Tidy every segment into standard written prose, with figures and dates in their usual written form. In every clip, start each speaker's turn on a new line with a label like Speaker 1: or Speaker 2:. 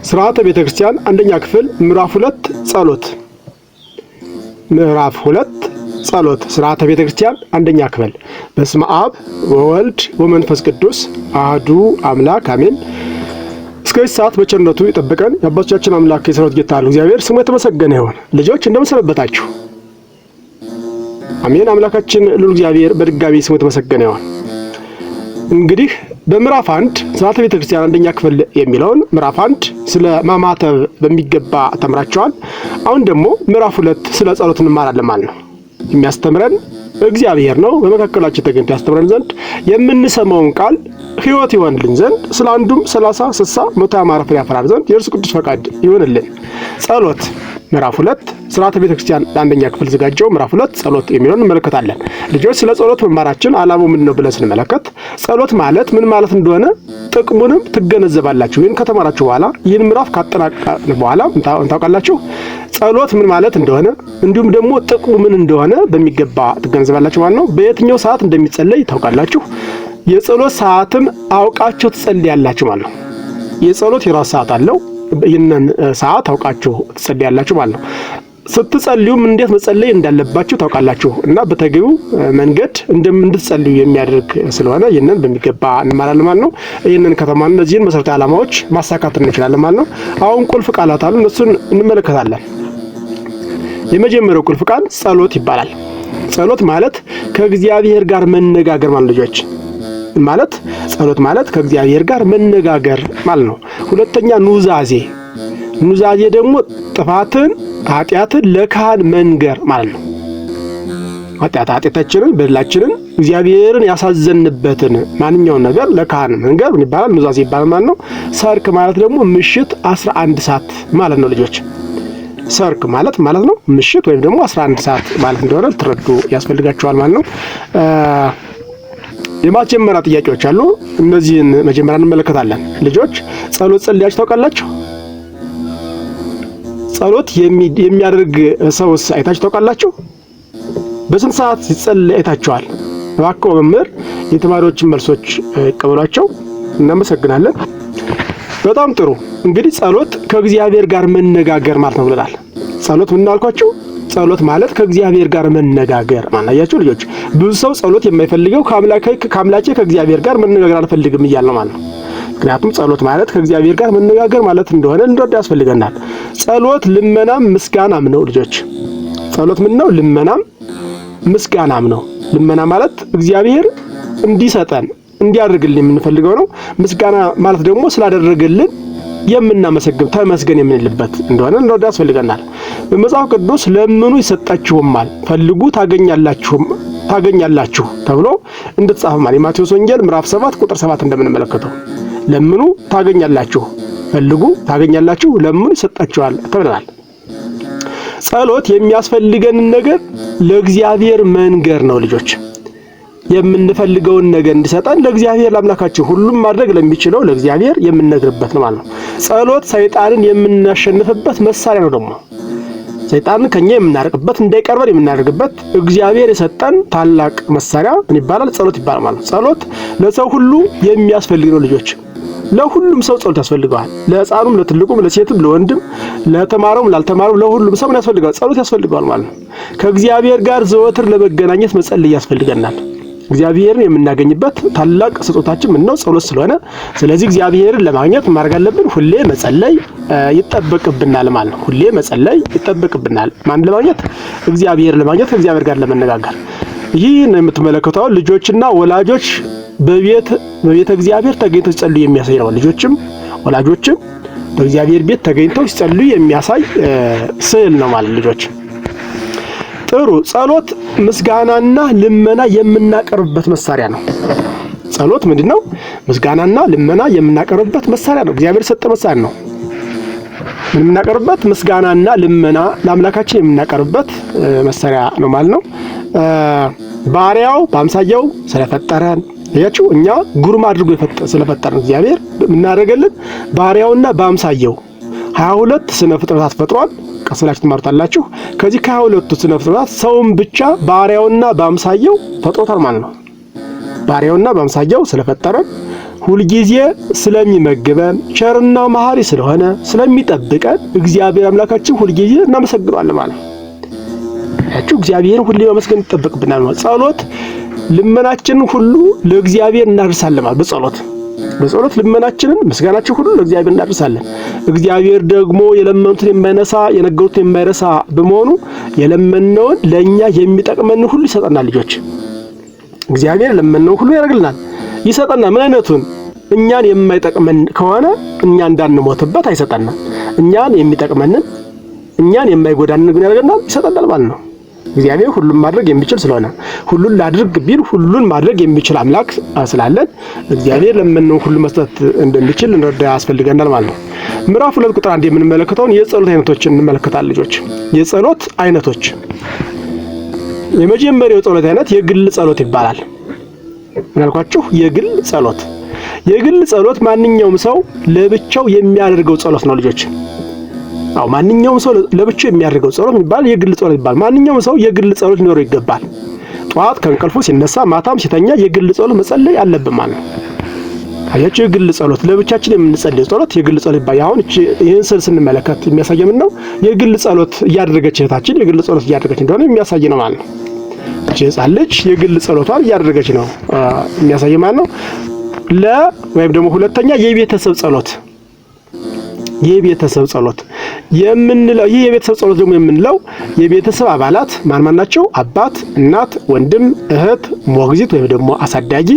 Speaker 1: ስርዓተ ቤተ ክርስቲያን አንደኛ ክፍል ምዕራፍ 2 ጸሎት። ምዕራፍ 2 ጸሎት። ስርዓተ ቤተ ክርስቲያን አንደኛ ክፍል። በስመ አብ ወወልድ ወመንፈስ ቅዱስ አህዱ አምላክ አሜን። እስከዚህ ሰዓት በቸርነቱ የጠበቀን የአባቶቻችን አምላክ የሰራዊት ጌታ እግዚአብሔር ስሙ የተመሰገነ ይሁን። ልጆች እንደምን ሰነበታችሁ? አሜን። አምላካችን ልዑል እግዚአብሔር በድጋሚ ስሙ የተመሰገነ ይሁን። እንግዲህ በምዕራፍ 1 ስርዓተ ቤተ ክርስቲያን አንደኛ ክፍል የሚለውን ምዕራፍ 1 ስለ ማማተብ በሚገባ ተምራቸዋል። አሁን ደግሞ ምዕራፍ 2 ስለ ጸሎት እንማራለን ማለት ነው። የሚያስተምረን እግዚአብሔር ነው። በመካከላችን ተገኝቶ ያስተምረን ዘንድ የምንሰማውን ቃል ሕይወት ይሆንልን ዘንድ ስለ አንዱም 30፣ 60፣ 100 ያማረ ፍሬ ያፈራል ዘንድ የእርሱ ቅዱስ ፈቃድ ይሆንልን። ጸሎት ምዕራፍ 2 ስርዓተ ቤተ ክርስቲያን ለአንደኛ ክፍል ዝጋጀው ምዕራፍ 2 ጸሎት የሚለውን እንመለከታለን። ልጆች ስለ ጸሎት መማራችን ዓላማው ምንድን ነው ብለን ስንመለከት ጸሎት ማለት ምን ማለት እንደሆነ ጥቅሙንም ትገነዘባላችሁ። ይህን ከተማራችሁ በኋላ፣ ይህን ምዕራፍ ካጠናቀቅን በኋላ ታውቃላችሁ ጸሎት ምን ማለት እንደሆነ እንዲሁም ደግሞ ጥቅሙ ምን እንደሆነ በሚገባ ትገነዘባላችሁ ማለት ነው። በየትኛው ሰዓት እንደሚጸለይ ታውቃላችሁ። የጸሎት ሰዓትም አውቃችሁ ትጸልያላችሁ ማለት ነው። የጸሎት የራስ ሰዓት አለው። ይህንን ሰዓት አውቃችሁ ትጸልያላችሁ ማለት ነው። ስትጸልዩም እንዴት መጸለይ እንዳለባችሁ ታውቃላችሁ እና በተገቢው መንገድ እንድትጸልዩ የሚያደርግ ስለሆነ ይህንን በሚገባ እንማራለን ማለት ነው። ይህንን ከተማ እነዚህን መሰረታዊ ዓላማዎች ማሳካት እንችላለን ማለት ነው። አሁን ቁልፍ ቃላት አሉ፣ እነሱን እንመለከታለን። የመጀመሪያው ቁልፍ ቃል ጸሎት ይባላል። ጸሎት ማለት ከእግዚአብሔር ጋር መነጋገር ማለት፣ ልጆች ማለት ጸሎት ማለት ከእግዚአብሔር ጋር መነጋገር ማለት ነው። ሁለተኛ ኑዛዜ፣ ኑዛዜ ደግሞ ጥፋትን ኃጢአትን ለካህን መንገር ማለት ነው። ኃጢአታችንን በደላችንን እግዚአብሔርን ያሳዘንበትን ማንኛውን ነገር ለካህን መንገር ምን ይባላል? ኑዛዜ ይባላል ማለት ነው። ሰርክ ማለት ደግሞ ምሽት 11 ሰዓት ማለት ነው ልጆች። ሰርክ ማለት ማለት ነው ምሽት ወይም ደግሞ 11 ሰዓት ማለት እንደሆነ ልትረዱ ያስፈልጋቸዋል ማለት ነው። የማስጀመሪያ ጥያቄዎች አሉ። እነዚህን መጀመሪያ እንመለከታለን። ልጆች ጸሎት ጸልያችሁ ታውቃላችሁ? ጸሎት የሚያደርግ ሰውስ አይታችሁ ታውቃላችሁ? በስንት ሰዓት ሲጸልይ አይታችኋል? እባክዎ መምህር የተማሪዎችን መልሶች ይቀበሏቸው። እናመሰግናለን። በጣም ጥሩ። እንግዲህ ጸሎት ከእግዚአብሔር ጋር መነጋገር ማለት ነው ብለናል። ጸሎት ምን አልኳችሁ? ጸሎት ማለት ከእግዚአብሔር ጋር መነጋገር ማለት። አያችሁ ልጆች፣ ብዙ ሰው ጸሎት የማይፈልገው ከአምላኬ ከእግዚአብሔር ጋር መነጋገር አልፈልግም እያለ ነው ማለት ነው። ምክንያቱም ጸሎት ማለት ከእግዚአብሔር ጋር መነጋገር ማለት እንደሆነ እንረዳ ያስፈልገናል። ጸሎት ልመናም ምስጋናም ነው ልጆች። ጸሎት ምን ነው? ልመናም ምስጋናም ነው። ልመና ማለት እግዚአብሔር እንዲሰጠን እንዲያደርግልን የምንፈልገው ነው። ምስጋና ማለት ደግሞ ስላደረገልን የምናመሰግን ተመስገን የምንልበት እንደሆነ እንረዳ ያስፈልገናል። በመጽሐፍ ቅዱስ ለምኑ ይሰጣችሁማል፣ ፈልጉ ታገኛላችሁ ተብሎ እንደተጻፈ ማለት የማቴዎስ ወንጌል ምዕራፍ 7 ቁጥር 7 እንደምንመለከተው ለምኑ ታገኛላችሁ፣ ፈልጉ ታገኛላችሁ፣ ለምኑ ይሰጣችኋል ተብለናል። ጸሎት የሚያስፈልገንን ነገር ለእግዚአብሔር መንገር ነው ልጆች። የምንፈልገውን ነገር እንዲሰጠን ለእግዚአብሔር ለአምላካችን ሁሉም ማድረግ ለሚችለው ለእግዚአብሔር የምንነግርበት ነው ማለት ነው። ጸሎት ሰይጣንን የምናሸንፍበት መሳሪያ ነው። ደግሞ ሰይጣንን ከኛ የምናርቅበት እንዳይቀርበን የምናደርግበት እግዚአብሔር የሰጠን ታላቅ መሳሪያ ምን ይባላል? ጸሎት ይባላል ማለት ነው። ጸሎት ለሰው ሁሉ የሚያስፈልግ ነው ልጆች። ለሁሉም ሰው ጸሎት ያስፈልገዋል። ለሕፃኑም፣ ለትልቁም፣ ለሴትም፣ ለወንድም፣ ለተማረውም፣ ላልተማረውም ለሁሉም ሰው ምን ያስፈልገዋል? ጸሎት ያስፈልገዋል ማለት ነው። ከእግዚአብሔር ጋር ዘወትር ለመገናኘት መጸለይ ያስፈልገናል። እግዚአብሔርን የምናገኝበት ታላቅ ስጦታችን ምን ነው? ጸሎት ስለሆነ፣ ስለዚህ እግዚአብሔርን ለማግኘት ማድረግ አለብን። ሁሌ መጸለይ ይጠበቅብናል ማለት ነው። ሁሌ መጸለይ ይጠበቅብናል። ማን ለማግኘት? እግዚአብሔርን ለማግኘት፣ ከእግዚአብሔር ጋር ለመነጋገር። ይህ ነው የምትመለከተው ልጆችና ወላጆች በቤተ እግዚአብሔር ተገኝተው ሲጸልዩ የሚያሳይ ነው። ልጆችም ወላጆችም በእግዚአብሔር ቤት ተገኝተው ሲጸልዩ የሚያሳይ ስዕል ነው ማለት ልጆች። ጥሩ። ጸሎት ምስጋናና ልመና የምናቀርብበት መሳሪያ ነው። ጸሎት ምንድነው? ምስጋናና ልመና የምናቀርብበት መሳሪያ ነው። እግዚአብሔር የሰጠ መሳሪያ ነው። ምን የምናቀርብበት? ምስጋናና ልመና ለአምላካችን የምናቀርብበት መሳሪያ ነው ማለት ነው። ባሪያው በአምሳያው ስለፈጠረን አያችሁ፣ እኛ ግሩም አድርጎ ስለፈጠረን እግዚአብሔር የምናደርገልን ባሪያውና በአምሳያው 22 ስነ ፍጥረታት ፈጥሯል። ቀስ ብላችሁ ትማሩታላችሁ። ከዚህ ከ22ቱ ስነ ፍጥረታት ሰውን ብቻ ባሪያውና በአምሳያው ፈጥሮታል ማለት ነው። ባሪያውና በአምሳያው ስለፈጠረን ሁልጊዜ ስለሚመግበን ቸርና መሐሪ ስለሆነ ስለሚጠብቀን እግዚአብሔር አምላካችን ሁልጊዜ እናመሰግነዋለን ማለት ነው። ያችሁ እግዚአብሔርን ሁሌ ማመስገን ይጠበቅብናል ማለት ጸሎት ልመናችንን ሁሉ ለእግዚአብሔር እናደርሳለን ማለት በጸሎት ልመናችንን ምስጋናችን ሁሉ ለእግዚአብሔር እናደርሳለን። እግዚአብሔር ደግሞ የለመኑትን የማይነሳ የነገሩትን የማይረሳ በመሆኑ የለመነውን ለእኛ የሚጠቅመንን ሁሉ ይሰጠናል። ልጆች እግዚአብሔር የለመነውን ሁሉ ያደርግልናል፣ ይሰጠናል። ምን አይነቱን? እኛን የማይጠቅመን ከሆነ እኛ እንዳንሞትበት አይሰጠናል። እኛን የሚጠቅመንን እኛን የማይጎዳንን ግን ያደርገናል፣ ይሰጠናል ማለት ነው። እግዚአብሔር ሁሉን ማድረግ የሚችል ስለሆነ ሁሉን ላድርግ ቢል ሁሉን ማድረግ የሚችል አምላክ ስላለን እግዚአብሔር ለመነው ሁሉ መስጠት እንደሚችል እንረዳ ያስፈልገናል ማለት ነው። ምዕራፍ 2 ቁጥር 1 የምንመለከተውን የጸሎት አይነቶችን እንመለከታለን ልጆች። የጸሎት አይነቶች የመጀመሪያው የጸሎት አይነት የግል ጸሎት ይባላል። ምን አልኳችሁ? የግል ጸሎት። የግል ጸሎት ማንኛውም ሰው ለብቻው የሚያደርገው ጸሎት ነው ልጆች። አዎ ማንኛውም ሰው ለብቻው የሚያደርገው ጸሎት የሚባል የግል ጸሎት ይባላል። ማንኛውም ሰው የግል ጸሎት ሊኖረው ይገባል። ጠዋት ከእንቅልፉ ሲነሳ፣ ማታም ሲተኛ የግል ጸሎት መጸለይ አለብን ማለት ነው። አያችሁ፣ የግል ጸሎት ለብቻችን የምንጸልየው ጸሎት የግል ጸሎት ይባላል። አሁን ይህን ስዕል ስንመለከት የሚያሳየው ምን ነው? የግል ጸሎት እያደረገች እህታችን የግል ጸሎት እያደረገች እንደሆነ የሚያሳይ ነው ማለት ነው። እቺ ሕፃን ልጅ የግል ጸሎቷን እያደረገች ነው የሚያሳይ ማለት ነው። ለ ወይም ደግሞ ሁለተኛ የቤተሰብ ጸሎት የቤተሰብ ጸሎት የምንለው ይህ የቤተሰብ ጸሎት ደግሞ የምንለው የቤተሰብ አባላት ማን ማን ናቸው? አባት፣ እናት፣ ወንድም፣ እህት፣ ሞግዚት ወይም ደግሞ አሳዳጊ፣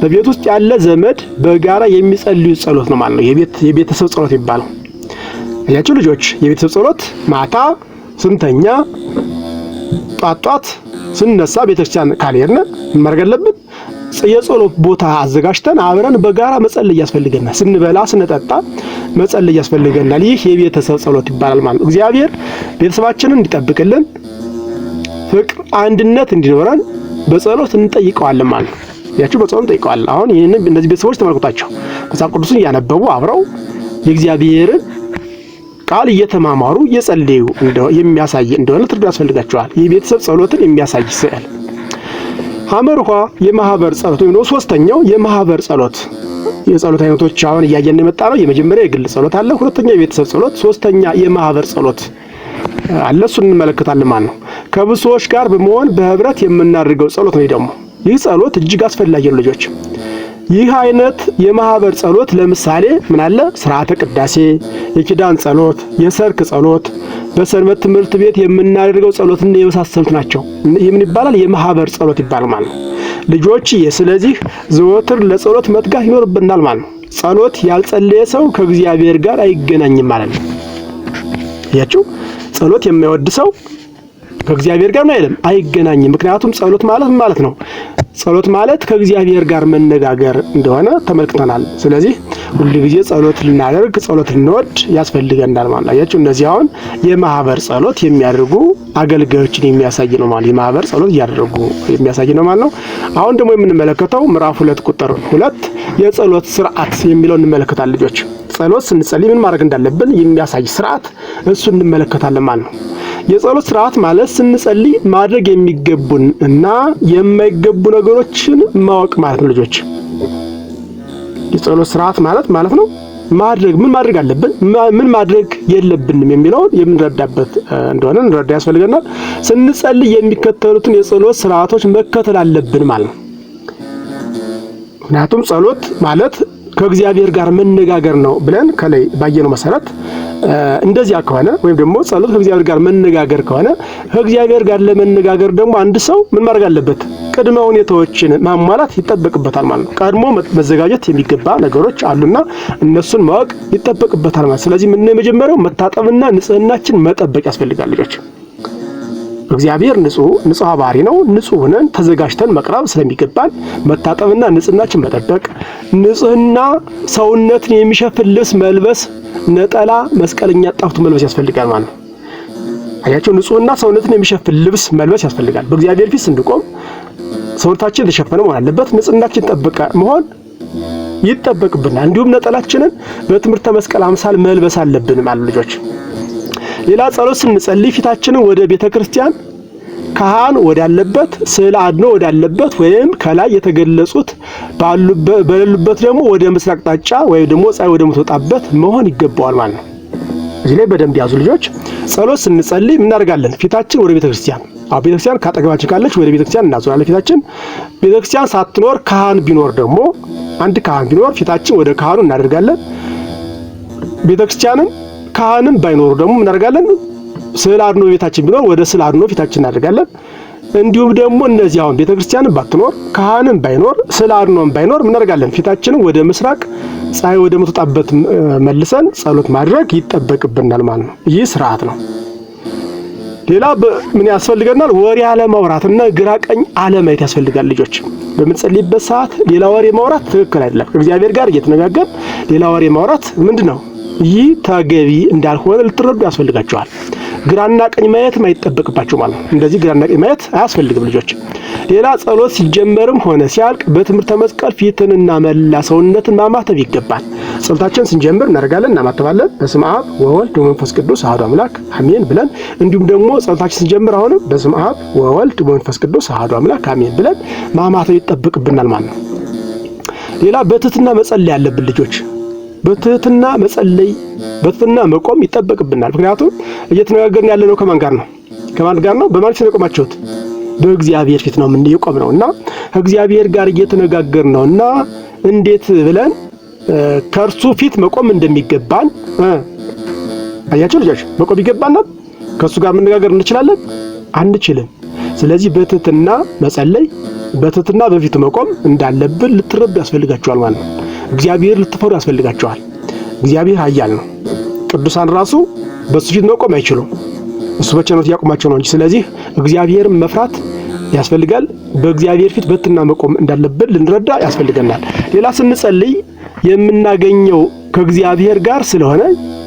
Speaker 1: በቤት ውስጥ ያለ ዘመድ በጋራ የሚጸልዩ ጸሎት ነው ማለት ነው። የቤተሰብ ጸሎት የሚባለው አያችሁ ልጆች፣ የቤተሰብ ጸሎት ማታ ስንተኛ፣ ጧት ጧት ስንነሳ ቤተክርስቲያን ካልሄድን ማድረግ አለብን? የጸሎት ቦታ አዘጋጅተን አብረን በጋራ መጸለይ ያስፈልገናል። ስንበላ ስንጠጣ መጸለይ ያስፈልገናል። ይህ የቤተሰብ ጸሎት ይባላል ማለት ነው። እግዚአብሔር ቤተሰባችንን እንዲጠብቅልን፣ ፍቅር፣ አንድነት እንዲኖረን በጸሎት እንጠይቀዋለን ማለት ነው። ያችሁ በጸሎት እንጠይቀዋለን። አሁን ይህንን እነዚህ ቤተሰቦች ተመልክቷቸው መጽሐፍ ቅዱስን እያነበቡ አብረው የእግዚአብሔርን ቃል እየተማማሩ እየጸለዩ የሚያሳይ እንደሆነ ትርዱ ያስፈልጋቸዋል። የቤተሰብ ጸሎትን የሚያሳይ ስዕል። ሐመርኋ የማህበር ጸሎት ወይም ደግሞ ሶስተኛው የማህበር ጸሎት። የጸሎት አይነቶች አሁን እያየን የመጣ ነው። የመጀመሪያ የግል ጸሎት አለ፣ ሁለተኛ የቤተሰብ ጸሎት፣ ሶስተኛ የማህበር ጸሎት አለ። እሱን እንመለከታለን ማለት ነው። ከብዙ ሰዎች ጋር በመሆን በህብረት የምናደርገው ጸሎት ነው። ደግሞ ይህ ጸሎት እጅግ አስፈላጊ ነው ልጆች። ይህ አይነት የማህበር ጸሎት ለምሳሌ ምን አለ? ስርዓተ ቅዳሴ፣ የኪዳን ጸሎት፣ የሰርክ ጸሎት፣ በሰንበት ትምህርት ቤት የምናደርገው ጸሎትና የመሳሰሉት ናቸው። ይህ ምን ይባላል? የማህበር ጸሎት ይባላል ማለት ነው። ልጆች፣ ስለዚህ ዘወትር ለጸሎት መትጋት ይኖርብናል ማለት ነው። ጸሎት ያልጸለየ ሰው ከእግዚአብሔር ጋር አይገናኝም ማለት ነው። አያችሁ፣ ጸሎት የማይወድ ሰው ከእግዚአብሔር ጋር ምን አይልም፣ አይገናኝም። ምክንያቱም ጸሎት ማለት ምን ማለት ነው? ጸሎት ማለት ከእግዚአብሔር ጋር መነጋገር እንደሆነ ተመልክተናል። ስለዚህ ሁል ጊዜ ጸሎት ልናደርግ ጸሎት ልንወድ ያስፈልገናል ማለት ነው። አያችሁ እነዚህ አሁን የማህበር ጸሎት የሚያደርጉ አገልጋዮችን የሚያሳይ ነው ማለት የማህበር ጸሎት እያደረጉ የሚያሳይ ነው ማለት ነው። አሁን ደግሞ የምንመለከተው ምዕራፍ 2 ቁጥር 2 የጸሎት ስርዓት የሚለው እንመለከታለን። ልጆች፣ ጸሎት ስንጸልይ ምን ማድረግ እንዳለብን የሚያሳይ ስርዓት እሱ እንመለከታለን ማለት ነው። የጸሎት ስርዓት ማለት ስንጸልይ ማድረግ የሚገቡን እና የማይገቡ ነገሮችን ማወቅ ማለት ነው። ልጆች፣ የጸሎት ስርዓት ማለት ማለት ነው ማድረግ ምን ማድረግ አለብን፣ ምን ማድረግ የለብንም የሚለውን የምንረዳበት እንደሆነ እንረዳ ያስፈልገናል። ስንጸልይ የሚከተሉትን የጸሎት ስርዓቶች መከተል አለብን ማለት ነው። ምክንያቱም ጸሎት ማለት ከእግዚአብሔር ጋር መነጋገር ነው ብለን ከላይ ባየነው መሰረት እንደዚያ ከሆነ ወይም ደግሞ ጸሎት ከእግዚአብሔር ጋር መነጋገር ከሆነ ከእግዚአብሔር ጋር ለመነጋገር ደግሞ አንድ ሰው ምን ማድረግ አለበት? ቅድመ ሁኔታዎችን ማሟላት ይጠበቅበታል ማለት ነው። ቀድሞ መዘጋጀት የሚገባ ነገሮች አሉና እነሱን ማወቅ ይጠበቅበታል ማለት። ስለዚህ ምን የመጀመሪያው መታጠብና ንጽህናችን መጠበቅ ያስፈልጋል ልጆች። እግዚአብሔር ንጹህ ንጹህ ባህሪ ነው። ንጹህ ሆነን ተዘጋጅተን መቅረብ ስለሚገባን መታጠብና ንጽህናችን መጠበቅ፣ ንጽህና ሰውነትን የሚሸፍን ልብስ መልበስ፣ ነጠላ መስቀለኛ ጣፍቶ መልበስ ያስፈልጋል ማለት ነው። አያቸው ንጹህና ሰውነትን የሚሸፍን ልብስ መልበስ ያስፈልጋል። በእግዚአብሔር ፊት ስንቆም ሰውነታችን የተሸፈነ መሆን አለበት። ንጽህናችን ጠብቀ መሆን ይጠበቅብናል። እንዲሁም ነጠላችንን በትምህርተ መስቀል አምሳል መልበስ አለብን ማለት ልጆች። ሌላ ጸሎት ስንጸልይ ፊታችንን ወደ ቤተ ክርስቲያን ካህን ወዳለበት፣ ስዕለ አድኖ ወዳለበት ወይም ከላይ የተገለጹት በሌሉበት ደግሞ ወደ ምስራቅ አቅጣጫ ወይም ደግሞ ፀሐይ ወደምትወጣበት መሆን ይገባዋል ማለት ነው። እዚህ ላይ በደንብ ያዙ ልጆች። ጸሎት ስንጸልይ እናደርጋለን ፊታችን ወደ ቤተክርስቲያን። አዎ ቤተክርስቲያን ካጠገባችን ካለች ወደ ቤተክርስቲያን እናዞራለን ፊታችን። ቤተክርስቲያን ሳትኖር ካህን ቢኖር ደግሞ አንድ ካህን ቢኖር ፊታችን ወደ ካህኑ እናደርጋለን። ቤተክርስቲያንም ካህንም ባይኖሩ ደግሞ እናደርጋለን ስዕለ አድኖ ቤታችን ቢኖር ወደ ስዕለ አድኖ ፊታችን እናደርጋለን። እንዲሁም ደግሞ እነዚህ አሁን ቤተክርስቲያንም ባትኖር ካህንም ባይኖር ስዕለ አድኖም ባይኖር እናደርጋለን ፊታችንን ወደ ምስራቅ ፀሐይ ወደ ምትወጣበት መልሰን ጸሎት ማድረግ ይጠበቅብናል ማለት ነው። ይህ ስርዓት ነው። ሌላ ምን ያስፈልገናል? ወሬ አለማውራትና ግራ ቀኝ አለማየት ያስፈልጋል። ልጆች በምንጸልይበት ሰዓት ሌላ ወሬ ማውራት ትክክል አይደለም። ከእግዚአብሔር ጋር እየተነጋገር ሌላ ወሬ ማውራት ምንድነው? ይህ ተገቢ እንዳልሆነ ልትረዱ ያስፈልጋቸዋል። ግራና ቀኝ ማየትም አይጠበቅባቸው ማለት ነው። እንደዚህ ግራና ቀኝ ማየት አያስፈልግም ልጆች። ሌላ ጸሎት ሲጀመርም ሆነ ሲያልቅ በትምህርተ መስቀል ፊትንና መላ ሰውነትን ማማተብ ይገባል። ጸሎታችን ስንጀምር እናደርጋለን፣ እናማተባለን። በስመ አብ ወወልድ ወመንፈስ ቅዱስ አሐዱ አምላክ አሜን ብለን፣ እንዲሁም ደግሞ ጸሎታችን ስንጀምር አሁንም በስመ አብ ወወልድ ወመንፈስ ቅዱስ አሐዱ አምላክ አሜን ብለን ማማተብ ይጠበቅብናል ማለት ነው። ሌላ በትህትና መጸለይ ያለብን ልጆች፣ በትህትና መጸለይ በትህትና መቆም ይጠበቅብናል። ምክንያቱም እየተነጋገርን ያለነው ከማን ጋር ነው? ከማን ጋር ነው? በማን ፊት ነው የቆማችሁት? በእግዚአብሔር ፊት ነው የቆም ነውና ከእግዚአብሔር ጋር እየተነጋገርን ነውና እንዴት ብለን ከእርሱ ፊት መቆም እንደሚገባን አያችሁ ልጆች፣ መቆም ይገባናል። ከእሱ ጋር መነጋገር እንችላለን? አንችልም። ስለዚህ በትህትና መጸለይ በትህትና በፊቱ መቆም እንዳለብን ልትረዱ ያስፈልጋችኋል ማለት ነው። እግዚአብሔር ልትፈሩ ያስፈልጋችኋል። እግዚአብሔር ኃያል ነው። ቅዱሳን ራሱ በሱ ፊት መቆም አይችሉም። እሱ በቸርነቱ ያቆማቸው ነው እንጂ። ስለዚህ እግዚአብሔርን መፍራት ያስፈልጋል። በእግዚአብሔር ፊት በትህትና መቆም እንዳለብን ልንረዳ ያስፈልገናል። ሌላ ስንጸልይ የምናገኘው ከእግዚአብሔር ጋር ስለሆነ፣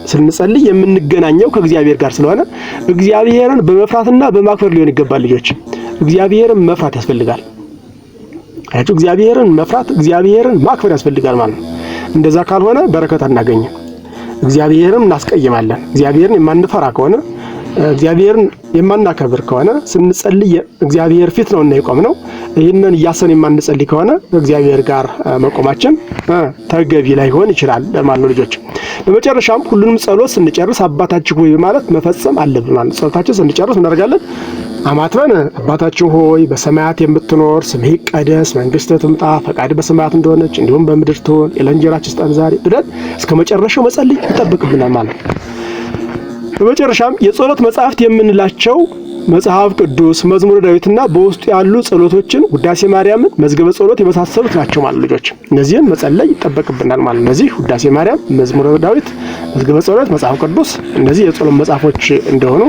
Speaker 1: ስንጸልይ የምንገናኘው ከእግዚአብሔር ጋር ስለሆነ እግዚአብሔርን በመፍራትና በማክበር ሊሆን ይገባል። ልጆች እግዚአብሔርን መፍራት ያስፈልጋል። አያችሁ፣ እግዚአብሔርን መፍራት እግዚአብሔርን ማክበር ያስፈልጋል ማለት ነው። እንደዛ ካልሆነ በረከት አናገኝም። እግዚአብሔርን እናስቀይማለን። እግዚአብሔርን የማንፈራ ከሆነ፣ እግዚአብሔርን የማናከብር ከሆነ፣ ስንጸልይ እግዚአብሔር ፊት ነው እና የቆምነው። ይህንን እያሰብን የማንጸልይ ከሆነ እግዚአብሔር ጋር መቆማችን ተገቢ ላይሆን ይችላል ማለት ነው ልጆች። በመጨረሻም ሁሉንም ጸሎት ስንጨርስ አባታችን ሆይ በማለት መፈጸም አለብን ማለት ነው። ጸሎታችን ስንጨርስ እናደርጋለን አማትበን አባታችን ሆይ በሰማያት የምትኖር ስምህ ይቀደስ፣ መንግስትህ ትምጣ፣ ፈቃድህ በሰማያት እንደሆነች እንዲሁም በምድር ትሁን፣ የዕለት እንጀራችንን ስጠን ዛሬ ብለን እስከ መጨረሻው መጸለይ ይጠበቅብናል ማለት ነው። በመጨረሻም የጸሎት መጻሕፍት የምንላቸው መጽሐፍ ቅዱስ፣ መዝሙረ ዳዊትና በውስጡ ያሉ ጸሎቶችን፣ ውዳሴ ማርያምን፣ መዝገበ ጸሎት የመሳሰሉት ናቸው ማለት ልጆች። እነዚህን መጸለይ ይጠበቅብናል ማለት እነዚህ ውዳሴ ማርያም፣ መዝሙረ ዳዊት፣ መዝገበ ጸሎት፣ መጽሐፍ ቅዱስ እነዚህ የጸሎት መጽሐፎች እንደሆኑ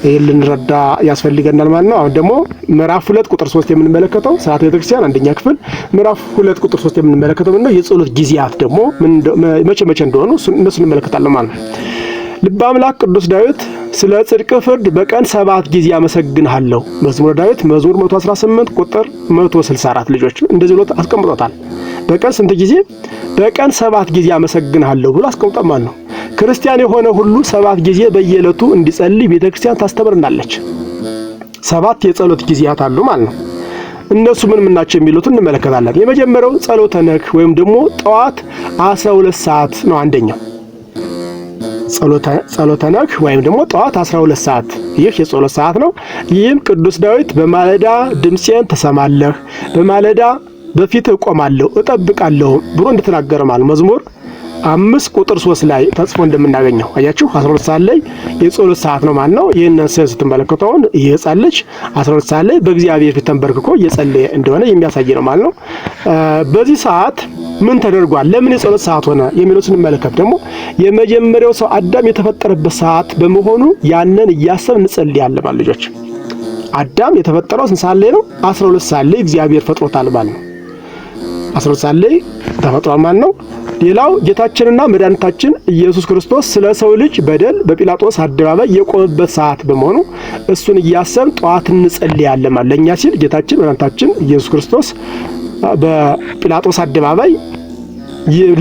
Speaker 1: ይህን ልንረዳ ያስፈልገናል ማለት ነው። አሁን ደግሞ ምዕራፍ 2 ቁጥር 3 የምንመለከተው ስርዓተ ቤተክርስቲያን አንደኛ ክፍል ምዕራፍ 2 ቁጥር 3 የምንመለከተው ምንድነው? የጸሎት ጊዜያት ደግሞ መቼ መቼ እንደሆኑ እነሱን እንመለከታለን ማለት ነው። ልበ አምላክ ቅዱስ ዳዊት ስለ ጽድቅ ፍርድ በቀን 7 ጊዜ አመሰግንሃለሁ። መዝሙረ ዳዊት መዝሙር 118 ቁጥር 164 ልጆች እንደዚህ ብሎ አስቀምጦታል። በቀን ስንት ጊዜ? በቀን 7 ጊዜ አመሰግንሃለሁ ብሎ አስቀምጧል ማለት ነው። ክርስቲያን የሆነ ሁሉ 7 ጊዜ በየዕለቱ እንዲጸልይ ቤተክርስቲያን ታስተምርናለች። 7 የጸሎት ጊዜያት አሉ ማለት ነው። እነሱ ምን ምን ናቸው የሚሉትን እንመለከታለን። የመጀመሪያው ጸሎተ ነክ ወይም ደግሞ ጠዋት 12 ሰዓት ነው። አንደኛው ጸሎተ ነክ ወይም ደግሞ ጠዋት 12 ሰዓት፣ ይህ የጸሎት ሰዓት ነው። ይህም ቅዱስ ዳዊት በማለዳ ድምፄን ትሰማለህ፣ በማለዳ በፊት እቆማለሁ እጠብቃለሁ ብሎ እንደተናገረ ማለት መዝሙር 5 ቁጥር 3 ላይ ተጽፎ እንደምናገኘው አያችሁ፣ 12 ሰዓት ላይ የጸሎት ሰዓት ነው ማለት ነው። ይህንን ስዕል ስትመለከቱ አሁን ይህ ሕፃን ልጅ 12 ሰዓት ላይ በእግዚአብሔር ፊት ተንበርክኮ እየጸለየ እንደሆነ የሚያሳይ ነው ማለት ነው። በዚህ ሰዓት ምን ተደርጓል፣ ለምን የጸሎት ሰዓት ሆነ የሚለው ስንመለከት ደግሞ የመጀመሪያው ሰው አዳም የተፈጠረበት ሰዓት በመሆኑ ያንን እያሰብን እንጸልያለን ማለት ልጆች። አዳም የተፈጠረው ስንት ሰዓት ላይ ነው? 12 ሰዓት ላይ እግዚአብሔር ፈጥሮታል ማለት ነው። 12 ሰዓት ላይ ተፈጥሯል ማለት ነው። ሌላው ጌታችንና መድኃኒታችን ኢየሱስ ክርስቶስ ስለ ሰው ልጅ በደል በጲላጦስ አደባባይ የቆመበት ሰዓት በመሆኑ እሱን እያሰብን ጠዋት እንጸልያለን ማለት ለእኛ ሲል ጌታችን መድኃኒታችን ኢየሱስ ክርስቶስ በጲላጦስ አደባባይ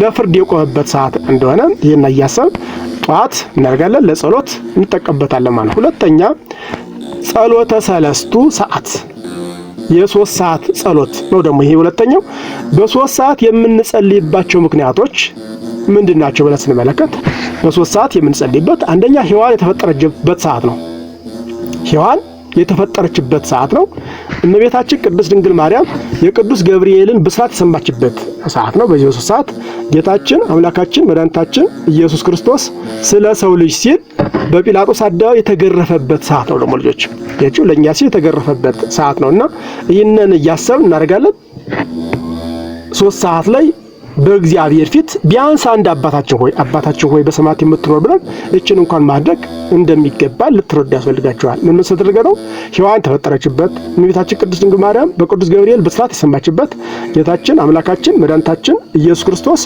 Speaker 1: ለፍርድ የቆመበት ሰዓት እንደሆነ ይህን እያሰብን ጠዋት እናደርጋለን፣ ለጸሎት እንጠቀምበታለን ማለት ነው። ሁለተኛ ጸሎተ ሰለስቱ ሰዓት የሶስት ሰዓት ጸሎት ነው። ደግሞ ይሄ ሁለተኛው በሶስት ሰዓት የምንጸልይባቸው ምክንያቶች ምንድን ናቸው ብለን ስንመለከት በሶስት ሰዓት የምንጸልይበት አንደኛ ሔዋን የተፈጠረችበት ሰዓት ነው። ሔዋን የተፈጠረችበት ሰዓት ነው። እመቤታችን ቅድስት ድንግል ማርያም የቅዱስ ገብርኤልን ብስራት የሰማችበት ሰዓት ነው። በዚህ በሶስት ሰዓት ጌታችን አምላካችን መድኃኒታችን ኢየሱስ ክርስቶስ ስለ ሰው ልጅ ሲል በጲላጦስ አደባባይ የተገረፈበት ሰዓት ነው። ደግሞ ልጆች ያቺው ለእኛ ሲል የተገረፈበት ሰዓት ነውና ይህንን እያሰብን እናደርጋለን። ሶስት ሰዓት ላይ በእግዚአብሔር ፊት ቢያንስ አንድ አባታችን ሆይ አባታችን ሆይ በሰማያት የምትኖር ብለን እችን እንኳን ማድረግ እንደሚገባ ልትረዱ ያስፈልጋቸዋል። ምን ስለተደረገ ነው? ሔዋን ተፈጠረችበት፣ እመቤታችን ቅድስት ድንግል ማርያም በቅዱስ ገብርኤል ብስራት የሰማችበት፣ ጌታችን አምላካችን መድኃኒታችን ኢየሱስ ክርስቶስ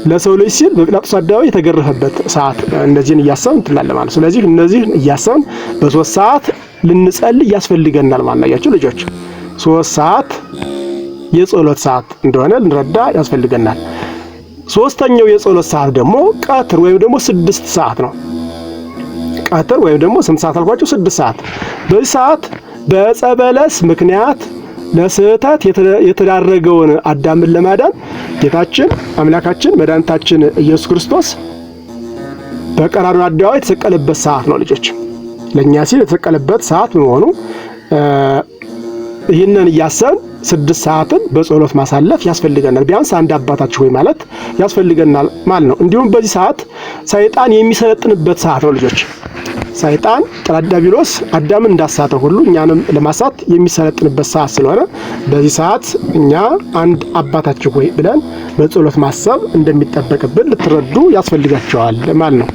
Speaker 1: ለሰው ልጅ ሲል በጲላጦስ አደባባይ የተገረፈበት ሰዓት፣ እነዚህን እያሰብን እንትላለን ማለት። ስለዚህ እነዚህን እያሰብን በሶስት ሰዓት ልንጸልይ ያስፈልገናል ማለት ነው። አያችሁ ልጆች፣ ሶስት ሰዓት የጸሎት ሰዓት እንደሆነ ልንረዳ ያስፈልገናል። ሶስተኛው የጸሎት ሰዓት ደግሞ ቀትር ወይም ደግሞ ስድስት ሰዓት ነው። ቀትር ወይም ደግሞ ስንት ሰዓት አልኳቸው? ስድስት ሰዓት። በዚህ ሰዓት በዕፀ በለስ ምክንያት ለስህተት የተዳረገውን አዳምን ለማዳን ጌታችን አምላካችን መድኃኒታችን ኢየሱስ ክርስቶስ በቀራንዮ አደባባይ የተሰቀለበት ሰዓት ነው። ልጆች ለእኛ ሲል የተሰቀለበት ሰዓት በመሆኑ ይህንን እያሰብን ስድስት ሰዓትን በጸሎት ማሳለፍ ያስፈልገናል። ቢያንስ አንድ አባታችሁ ሆይ ማለት ያስፈልገናል ማለት ነው። እንዲሁም በዚህ ሰዓት ሰይጣን የሚሰለጥንበት ሰዓት ነው ልጆች። ሰይጣን ዲያብሎስ አዳምን እንዳሳተ ሁሉ እኛንም ለማሳት የሚሰለጥንበት ሰዓት ስለሆነ በዚህ ሰዓት እኛ አንድ አባታችሁ ሆይ ብለን በጸሎት ማሰብ እንደሚጠበቅብን ልትረዱ ያስፈልጋቸዋል ማለት ነው።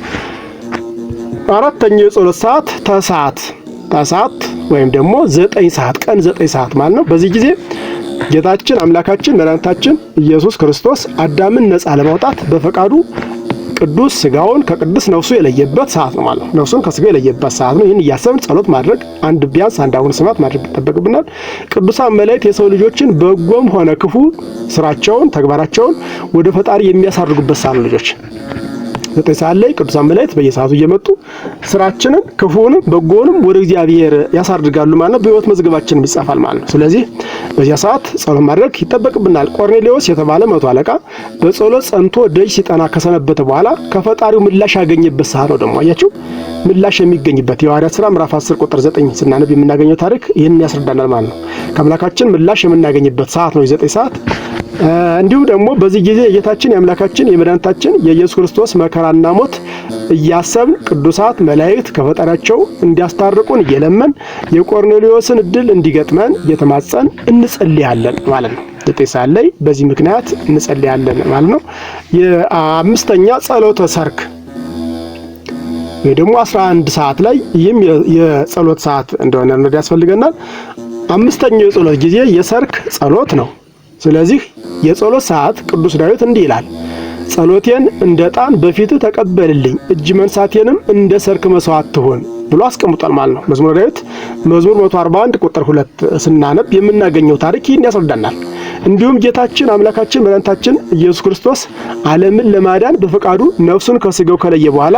Speaker 1: አራተኛው የጸሎት ሰዓት ተሰዓት ተሰዓት ወይም ደግሞ ዘጠኝ ሰዓት ቀን ዘጠኝ ሰዓት ማለት ነው። በዚህ ጊዜ ጌታችን አምላካችን መድኃኒታችን ኢየሱስ ክርስቶስ አዳምን ነፃ ለማውጣት በፈቃዱ ቅዱስ ስጋውን ከቅዱስ ነፍሱ የለየበት ሰዓት ነው ማለት ነው። ነፍሱን ከስጋው የለየበት ሰዓት ነው። ይህን እያሰብን ጸሎት ማድረግ አንድ ቢያንስ አንድ አቡነ ስብሐት ማድረግ ይጠበቅብናል። ቅዱሳን መላእክት የሰው ልጆችን በጎም ሆነ ክፉ ስራቸውን፣ ተግባራቸውን ወደ ፈጣሪ የሚያሳርጉበት ሰዓት ነው ልጆች። ዘጠኝ ሰዓት ላይ ቅዱሳን መላእክት በየሰዓቱ እየመጡ ስራችንን ክፉውንም በጎውንም ወደ እግዚአብሔር ያሳርጋሉ ማለት ነው። በሕይወት መዝገባችንም ይጻፋል ማለት ነው። ስለዚህ በዚያ ሰዓት ጸሎት ማድረግ ይጠበቅብናል። ቆርኔሌዎስ የተባለ መቶ አለቃ በጸሎት ጸንቶ ደጅ ሲጠና ከሰነበተ በኋላ ከፈጣሪው ምላሽ ያገኘበት ሰዓት ነው። ደግሞ አያችሁ ምላሽ የሚገኝበት የሐዋርያት ሥራ ምዕራፍ 10 ቁጥር 9 ስናነብ የምናገኘው ታሪክ ይህንን ያስረዳናል ማለት ነው። ከአምላካችን ምላሽ የምናገኝበት ሰዓት ነው የዘጠኝ ሰዓት። እንዲሁም ደግሞ በዚህ ጊዜ የጌታችን የአምላካችን የመድኃኒታችን የኢየሱስ ክርስቶስ መከራና ሞት እያሰብን ቅዱሳት መላእክት ከፈጣሪያቸው እንዲያስታርቁን እየለመን የቆርኔሌዎስን እድል እንዲገጥመን እየተማጸን እንጸልያለን ማለት ነው። ዘጠኝ ሰዓት ላይ በዚህ ምክንያት እንጸልያለን ማለት ነው። የአምስተኛ ጸሎተ ሰርክ ወይ ደግሞ 11 ሰዓት ላይ ይህም የጸሎት ሰዓት እንደሆነ እንረዳ ያስፈልገናል። አምስተኛው የጸሎት ጊዜ የሰርክ ጸሎት ነው። ስለዚህ የጸሎት ሰዓት ቅዱስ ዳዊት እንዲህ ይላል፣ ጸሎቴን እንደ ዕጣን በፊትህ ተቀበልልኝ፣ እጅ መንሳቴንም እንደ ሰርክ መስዋዕት ትሁን ብሎ አስቀምጧል ማለት ነው። መዝሙረ ዳዊት መዝሙር 141 ቁጥር 2 ስናነብ የምናገኘው ታሪክ ይህን ያስረዳናል። እንዲሁም ጌታችን አምላካችን መድኃኒታችን ኢየሱስ ክርስቶስ ዓለምን ለማዳን በፈቃዱ ነፍሱን ከስጋው ከለየ በኋላ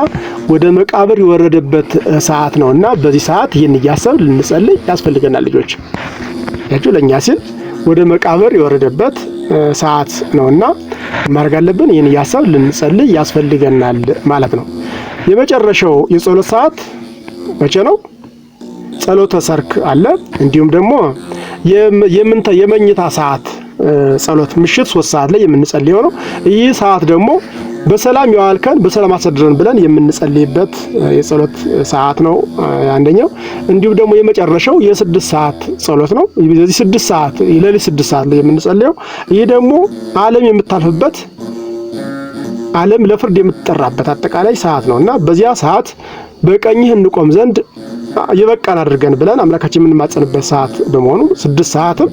Speaker 1: ወደ መቃብር የወረደበት ሰዓት ነውና በዚህ ሰዓት ይህን እያሰብን ልንጸልይ ያስፈልገናል። ልጆች ያችሁ ለእኛ ሲል ወደ መቃብር የወረደበት ሰዓት ነውና ማድረግ አለብን። ይህን እያሰብን ልንጸልይ ያስፈልገናል ማለት ነው። የመጨረሻው የጸሎት ሰዓት መቼ ነው? ጸሎተ ሰርክ አለ። እንዲሁም ደግሞ የመኝታ ሰዓት ጸሎት ምሽት ሶስት ሰዓት ላይ የምንጸልየው ነው። ይህ ሰዓት ደግሞ በሰላም የዋልከን በሰላም አሳድረን ብለን የምንጸልይበት የጸሎት ሰዓት ነው አንደኛው። እንዲሁም ደግሞ የመጨረሻው የስድስት ሰዓት ጸሎት ነው። የዚህ ስድስት ሰዓት የሌሊት ስድስት ሰዓት ላይ የምንጸልየው ይህ ደግሞ ዓለም የምታልፍበት ዓለም ለፍርድ የምትጠራበት አጠቃላይ ሰዓት ነው እና በዚያ ሰዓት በቀኝህ እንቆም ዘንድ የበቃን አድርገን ብለን አምላካችን የምንማጸንበት ሰዓት በመሆኑ ስድስት ሰዓትም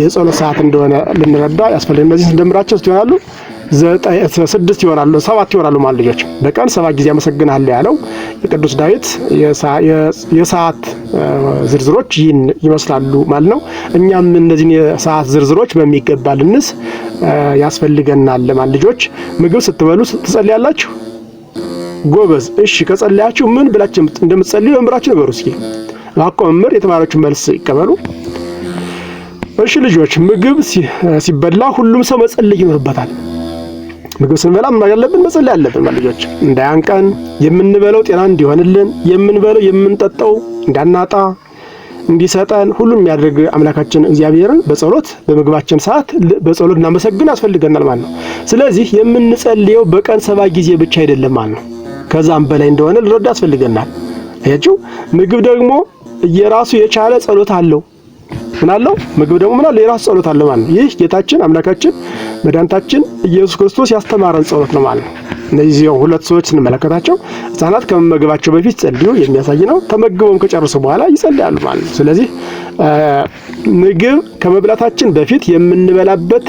Speaker 1: የጸሎት ሰዓት እንደሆነ ልንረዳ ያስፈልጋል። እነዚህ ስንደምራቸው ስንት ይሆናሉ? ስድስት ይሆናሉ፣ ሰባት ይሆናሉ ማለት ልጆች። በቀን ሰባት ጊዜ አመሰግናለሁ ያለው የቅዱስ ዳዊት የሰዓት ዝርዝሮች ይህን ይመስላሉ ማለት ነው። እኛም እነዚህን የሰዓት ዝርዝሮች በሚገባ ልንስ ያስፈልገናል ማለት ልጆች። ምግብ ስትበሉ ትጸልያላችሁ? ጎበዝ። እሺ ከጸለያችሁ ምን ብላችሁ እንደምትጸልዩ መምህራችሁ ንገሩ እስኪ። እባክዎ መምህር የተማሪዎችን መልስ ይቀበሉ። እሺ ልጆች፣ ምግብ ሲበላ ሁሉም ሰው መጸለይ ይኖርበታል። ምግብ ስንበላ ምን አለብን? መጸለይ አለብን። ልጆች እንዳያንቀን፣ የምንበለው ጤና እንዲሆንልን፣ የምንበለው የምንጠጣው እንዳናጣ እንዲሰጠን ሁሉም የሚያደርግ አምላካችን እግዚአብሔርን በጸሎት በምግባችን ሰዓት በጸሎት እናመሰግን ያስፈልገናል ማለት ነው። ስለዚህ የምንጸልየው በቀን 7 ጊዜ ብቻ አይደለም ማለት ነው። ከዛም በላይ እንደሆነ ልረዳ ያስፈልገናል። አያችሁ፣ ምግብ ደግሞ የራሱ የቻለ ጸሎት አለው። ምን አለው? ምግብ ደግሞ ምን አለው? የራሱ ጸሎት አለው ማለት ነው። ይህ ጌታችን አምላካችን መድኃኒታችን ኢየሱስ ክርስቶስ ያስተማረን ጸሎት ነው ማለት ነው። እነዚህ ሁለት ሰዎች ስንመለከታቸው ሕፃናት ከመመገባቸው በፊት ጸልዩ የሚያሳይ ነው። ተመግበውም ከጨረሱ በኋላ ይጸልያሉ ማለት ነው። ስለዚህ ምግብ ከመብላታችን በፊት የምንበላበት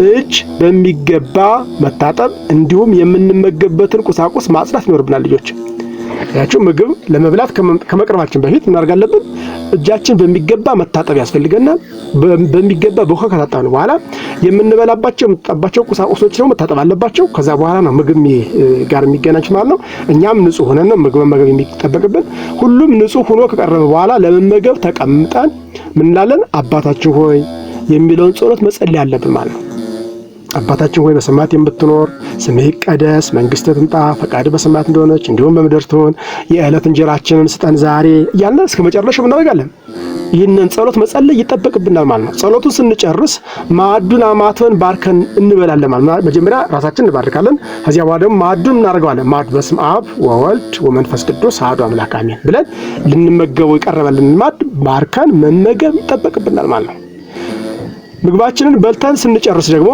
Speaker 1: እጅ በሚገባ መታጠብ እንዲሁም የምንመገብበትን ቁሳቁስ ማጽዳት ይኖርብናል ልጆች። ያቸው ምግብ ለመብላት ከመቅረባችን በፊት ምን ማድረግ አለብን? እጃችን በሚገባ መታጠብ ያስፈልገናል። በሚገባ በውሃ ከታጠብን በኋላ የምንበላባቸው የምንጠጣባቸው ቁሳቁሶች ደግሞ መታጠብ አለባቸው። ከዛ በኋላ ነው ምግብ ጋር የሚገናኝ ማለት ነው። እኛም ንጹህ ሆነን ነው ምግብ መመገብ የሚጠበቅብን። ሁሉም ንጹህ ሆኖ ከቀረበ በኋላ ለመመገብ ተቀምጠን ምን እንላለን? አባታችን ሆይ የሚለውን ጸሎት መጸለይ አለብን ማለት ነው። አባታችን ሆይ በሰማያት የምትኖር ስምህ ይቀደስ፣ መንግስትህ ትምጣ፣ ፈቃድህ በሰማያት እንደሆነች እንዲሁም በምድር ትሁን። የዕለት እንጀራችንን ስጠን ዛሬ እያልን እስከ መጨረሻው እናደርጋለን። ይህንን ጸሎት መጸለይ ይጠበቅብናል ማለት ነው። ጸሎቱን ስንጨርስ ማዕዱን አማትበን ባርከን እንበላለን ማለት ነው። መጀመሪያ ራሳችን እንባርካለን። ከዚያ በኋላ ደግሞ ማዕዱን እናደርገዋለን። ማዕዱ በስመ አብ ወወልድ ወመንፈስ ቅዱስ አሐዱ አምላክ አሜን ብለን ልንመገበው የቀረበልን ማዕድ ባርከን መመገብ ይጠበቅብናል ማለት ነው። ምግባችንን በልተን ስንጨርስ ደግሞ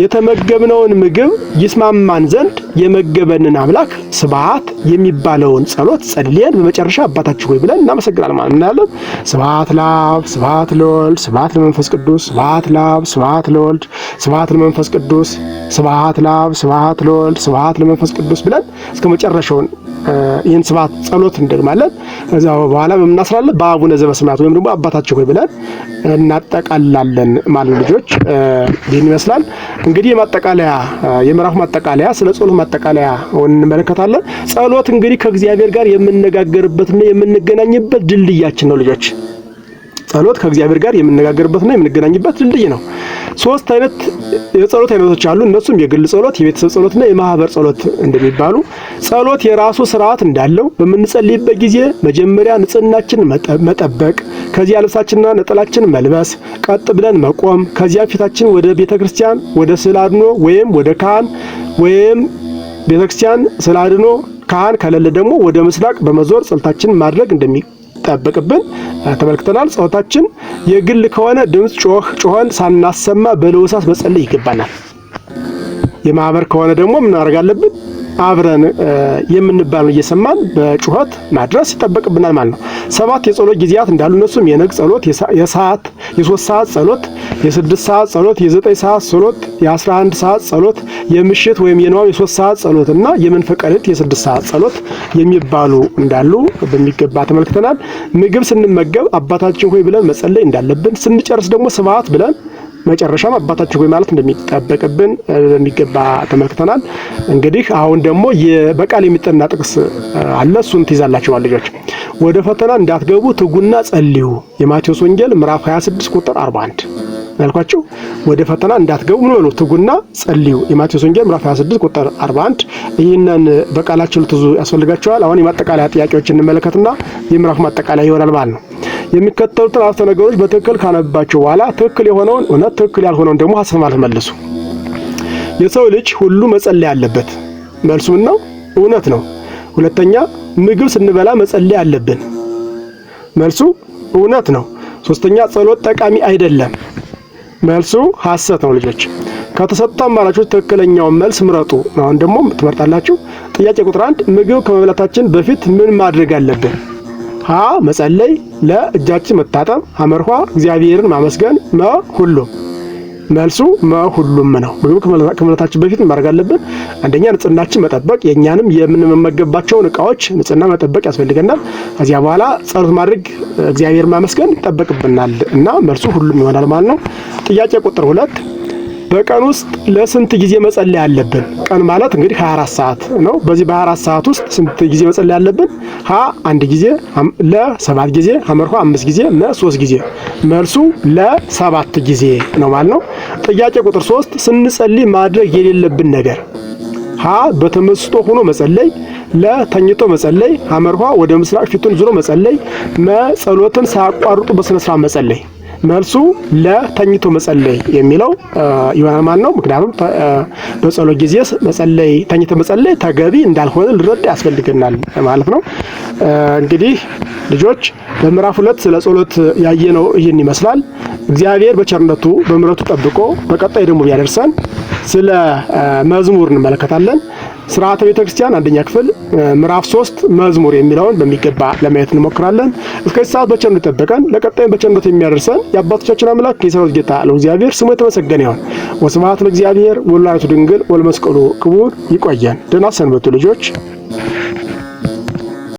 Speaker 1: የተመገብነውን ምግብ ይስማማን ዘንድ የመገበንን አምላክ ስብሐት የሚባለውን ጸሎት ጸልየን በመጨረሻ አባታችን ሆይ ብለን እናመሰግናለን ማለት ነው። ስብሐት ለአብ፣ ስብሐት ለወልድ፣ ስብሐት ለመንፈስ ቅዱስ፣ ስብሐት ለአብ፣ ስብሐት ለወልድ፣ ስብሐት ለመንፈስ ቅዱስ፣ ስብሐት ለአብ፣ ስብሐት ለወልድ፣ ስብሐት ለመንፈስ ቅዱስ ብለን እስከ መጨረሻውን ይህን ስብሐት ጸሎት እንደግማለን። ከዛ በኋላ በምናስራለን በአቡነ ዘበሰማያት ወይም ደግሞ አባታችን ሆይ ብለን እናጠቃላለን ማለት ነው። ልጆች ይህን ይመስላል እንግዲህ የማጠቃለያ የምዕራፉ ማጠቃለያ ስለ ጸሎት ማጠቃለያ እንመለከታለን። ጸሎት እንግዲህ ከእግዚአብሔር ጋር የምንነጋገርበትና የምንገናኝበት ድልድያችን ነው ልጆች። ጸሎት ከእግዚአብሔር ጋር የምንነጋገርበትና የምንገናኝበት ድልድይ ነው። ሶስት አይነት የጸሎት አይነቶች አሉ። እነሱም የግል ጸሎት፣ የቤተሰብ ጸሎትና የማህበር ጸሎት እንደሚባሉ። ጸሎት የራሱ ስርዓት እንዳለው በምንጸልይበት ጊዜ መጀመሪያ ንጽህናችንን መጠበቅ፣ ከዚያ ልብሳችንና ነጠላችን መልበስ፣ ቀጥ ብለን መቆም፣ ከዚያ ፊታችን ወደ ቤተክርስቲያን ወደ ስዕለ አድኖ ወይም ወደ ካህን ወይም ቤተክርስቲያን ስዕለ አድኖ ካህን ከሌለ ደግሞ ወደ ምስራቅ በመዞር ጸሎታችንን ማድረግ እንደሚጠበቅብን ተመልክተናል። ጸሎታችን የግል ከሆነ ድምፅ ጮኸን ሳናሰማ በለሆሳስ መጸለይ ይገባናል። የማህበር ከሆነ ደግሞ ምን ማድረግ አለብን? አብረን የምንባለው እየሰማን በጩኸት ማድረስ ይጠበቅብናል ማለት ነው። 7 የጸሎት ጊዜያት እንዳሉ እነሱም የነግ ጸሎት፣ የሰዓት የ3 ሰዓት ጸሎት፣ የ6 ሰዓት ጸሎት፣ የ9 ሰዓት ጸሎት፣ የ11 ሰዓት ጸሎት፣ የምሽት ወይም የንዋም የ3 ሰዓት ጸሎት እና የመንፈቀ ሌሊት የ6 ሰዓት ጸሎት የሚባሉ እንዳሉ በሚገባ ተመልክተናል። ምግብ ስንመገብ አባታችን ሆይ ብለን መጸለይ እንዳለብን፣ ስንጨርስ ደግሞ ስብሐት ብለን መጨረሻም አባታችን ሆይ ማለት እንደሚጠበቅብን በሚገባ ተመልክተናል። እንግዲህ አሁን ደግሞ በቃል የሚጠና ጥቅስ አለ። እሱን ትይዛላችሁ ልጆች። ወደ ፈተና እንዳትገቡ ትጉና ጸልዩ። የማቴዎስ ወንጌል ምዕራፍ 26 ቁጥር 41 ያልኳችሁ ወደ ፈተና እንዳትገቡ ምን በሉ ትጉና ጸልዩ። የማቴዎስ ወንጌል ምዕራፍ 26 ቁጥር 41። ይህንን በቃላችሁ ልትይዙ ያስፈልጋችኋል። አሁን የማጠቃለያ ጥያቄዎች እንመለከትና የምዕራፉ ማጠቃለያ ይሆናል ማለት ነው። የሚከተሉትን አረፍተ ነገሮች በትክክል ካነባችሁ በኋላ ትክክል የሆነውን እውነት፣ ትክክል ያልሆነውን ደግሞ ሐሰት ማለት መልሱ። የሰው ልጅ ሁሉ መጸለይ አለበት። መልሱ ምን ነው? እውነት ነው። ሁለተኛ ምግብ ስንበላ መጸለይ አለብን። መልሱ እውነት ነው። ሶስተኛ ጸሎት ጠቃሚ አይደለም። መልሱ ሐሰት ነው። ልጆች ከተሰጡ አማራጮች ትክክለኛውን መልስ ምረጡ። አሁን ደግሞ ትመርጣላችሁ። ጥያቄ ቁጥር 1 ምግብ ከመብላታችን በፊት ምን ማድረግ አለብን? ሀ መጸለይ፣ ለ እጃችን መታጠብ፣ ሐመርኋ እግዚአብሔርን ማመስገን፣ መ ሁሉም። መልሱ መ ሁሉም ነው። ምግብ ከመብላታችን በፊት ማድረግ አለብን? አንደኛ ንጽህናችን መጠበቅ፣ የእኛንም የምንመገብባቸውን እቃዎች ንጽህና መጠበቅ ያስፈልገናል። ከዚያ በኋላ ጸሎት ማድረግ፣ እግዚአብሔር ማመስገን ይጠበቅብናል እና መልሱ ሁሉም ይሆናል ማለት ነው። ጥያቄ ቁጥር 2 በቀን ውስጥ ለስንት ጊዜ መጸለይ አለብን? ቀን ማለት እንግዲህ 24 ሰዓት ነው። በዚህ በ24 ሰዓት ውስጥ ስንት ጊዜ መጸለይ አለብን? ሀ አንድ ጊዜ፣ ለ 7 ጊዜ፣ ሐመርኳ 5 ጊዜ፣ መ 3 ጊዜ። መልሱ ለ7 ጊዜ ነው ማለት ነው። ጥያቄ ቁጥር 3 ስንጸልይ ማድረግ የሌለብን ነገር ሀ በተመስጦ ሆኖ መጸለይ፣ ለ ተኝቶ መጸለይ፣ ሐመርኳ ወደ ምስራቅ ፊቱን ዙሮ መጸለይ፣ መ ጸሎትን ሳያቋርጡ በስነ ስርዓት መጸለይ። መልሱ ለተኝቶ መጸለይ የሚለው ይሆናል ማለት ነው። ምክንያቱም በጸሎት ጊዜ መጸለይ ተኝቶ መጸለይ ተገቢ እንዳልሆነ ልረዳ ያስፈልገናል ማለት ነው። እንግዲህ ልጆች በምዕራፍ 2 ስለ ጸሎት ያየነው ይህን ይመስላል። እግዚአብሔር በቸርነቱ በምሕረቱ ጠብቆ በቀጣይ ደግሞ ቢያደርሰን ስለ መዝሙር እንመለከታለን። ስርዓተ ቤተ ክርስቲያን አንደኛ ክፍል ምዕራፍ 3 መዝሙር የሚለውን በሚገባ ለማየት እንሞክራለን። እስከዚህ ሰዓት በቸርነቱ ይጠብቀን፣ ለቀጣይም በቸርነቱ የሚያደርሰን የአባቶቻችን አምላክ የሰራዊት ጌታ ለእግዚአብሔር ስሙ የተመሰገነ ይሁን። ወስብሐት ለእግዚአብሔር ወለወላዲቱ ድንግል ወለመስቀሉ ክቡር። ይቆየን። ደህና ሰንብቱ ልጆች።